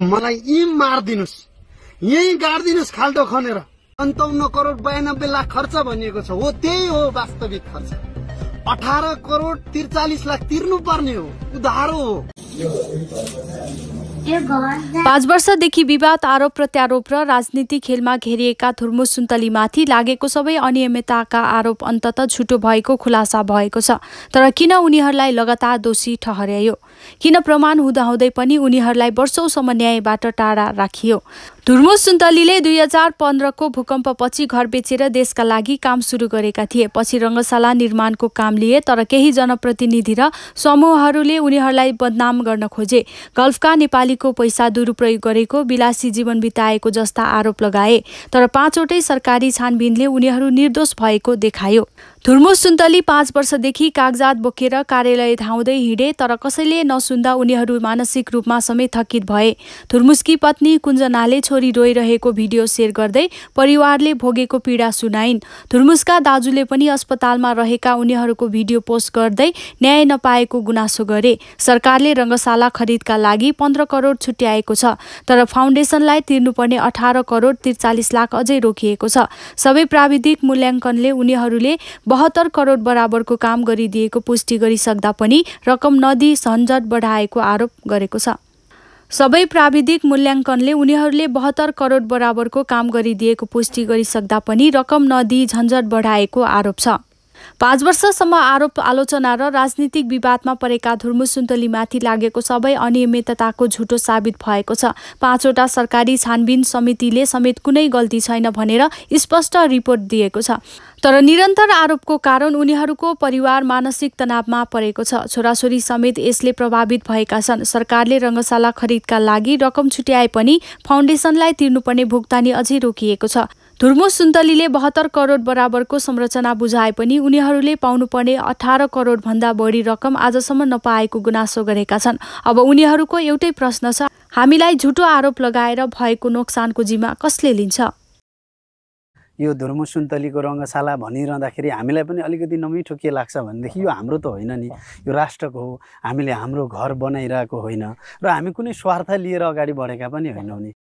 मलाई यी मार्दिनुस्, यही गाड्दिनुस् खाल्टो खनेर। 57 करोड 92 लाख खर्च भनिएको छ, हो त्यही हो वास्तविक खर्च। 18 करोड 43 लाख तिर्नु पर्ने हो, उधारो हो। 5 वर्षदेखि विवाद, आरोप प्रत्यारोप र राजनीतिक खेलमा घेरिएका थुर्मुस सुन्तलीमाथि लागेको सबै अनियमितताका आरोप अन्ततः झुटो भएको खुलासा भएको छ। तर किन उनीहरूलाई लगातार दोषी ठहर्यायो? किन प्रमाण हुँदाहुँदै पनि उनीहरूलाई वर्षौंसम्म न्यायबाट टाढा राखियो? थुर्मुस सुन्तलीले 2015 को भूकम्पपछि घर बेचेर देशका लागि काम सुरु गरेका थिए। पछि रङ्गशाला निर्माणको काम लिए, तर केही जनप्रतिनिधि र समूहहरूले उनीहरूलाई बदनाम गर्न खोजे। गल्फका नेपालीको पैसा दुरुपयोग गरेको, विलासी जीवन बिताएको जस्ता आरोप लगाए। तर 5 वटै सरकारी छानबिनले उनीहरू निर्दोष भएको देखायो। थुर्मुस सुन्तली 5 वर्षदेखि कागजात बोकेर कार्यालय धाउँदै हिँडे, तर कसैले नसुन्दा उनीहरू मानसिक रूपमा समेत थकित भए। थुर्मुसकी पत्नी कुञ्जनाले छोरी रोइरहेको भिडियो शेयर गर्दै परिवारले भोगेको पीडा सुनाइन्। थुर्मुसका दाजुले पनि अस्पतालमा रहेका उनीहरूको भिडियो पोस्ट गर्दै न्याय नपाएको गुनासो गरे। सरकारले रङ्गशाला खरिदका लागि 15 करोड छुट्याएको छ, तर फाउन्डेसनलाई तिर्नुपर्ने 18 करोड 43 लाख अझै रोकिएको छ। सबै प्राविधिक मूल्याङ्कनले उनीहरूले 72 करोड बराबरको काम गरिदिएको पुष्टि गरिसक्दा पनि रकम नदिई झन्झट बढाएको आरोप गरेको छ। सबै प्राविधिक मूल्याङ्कनले उनीहरूले 72 करोड बराबरको काम गरिदिएको पुष्टि गरिसक्दा पनि रकम नदिई झन्झट बढाएको आरोप छ। 5 वर्षसम्म आरोप आलोचना र राजनीतिक विवादमा परेका थुर्मुस सुन्तलीमाथि लागेको सबै अनियमितताको झुटो साबित भएको छ। 5 वटा सरकारी छानबिन समितिले समेत कुनै गल्ती छैन भनेर स्पष्ट रिपोर्ट दिएको छ। तर निरन्तर आरोपको कारण उनीहरूको परिवार मानसिक तनावमा परेको छ। छोराछोरी समेत यसले प्रभावित भएका छन्। सरकारले रङ्गशाला खरिदका लागि रकम छुट्याए पनि फाउन्डेसनलाई तिर्नुपर्ने भुक्तानी अझै रोकिएको छ। थुर्मुस सुन्तलीले 72 करोड बराबरको संरचना बुझाए पनि उनीहरूले पाउनुपर्ने 18 करोड भन्दा बढी रकम आजसम्म नपाएको गुनासो गरेका छन्। अब उनीहरूको एउटै प्रश्न छ, हामीलाई झुटो आरोप लगाएर भएको नोक्सानको जिम्मा कसले लिन्छ? यो थुर्मुस सुन्तलीको रङ्गशाला भनिरहँदाखेरि हामीलाई पनि अलिकति नमिठो के लाग्छ भनेदेखि यो हाम्रो त होइन नि, यो राष्ट्रको हो। हामीले हाम्रो घर बनाइरहेको होइन र हामी कुनै स्वार्थ लिएर अगाडि बढेका पनि होइनौँ नि।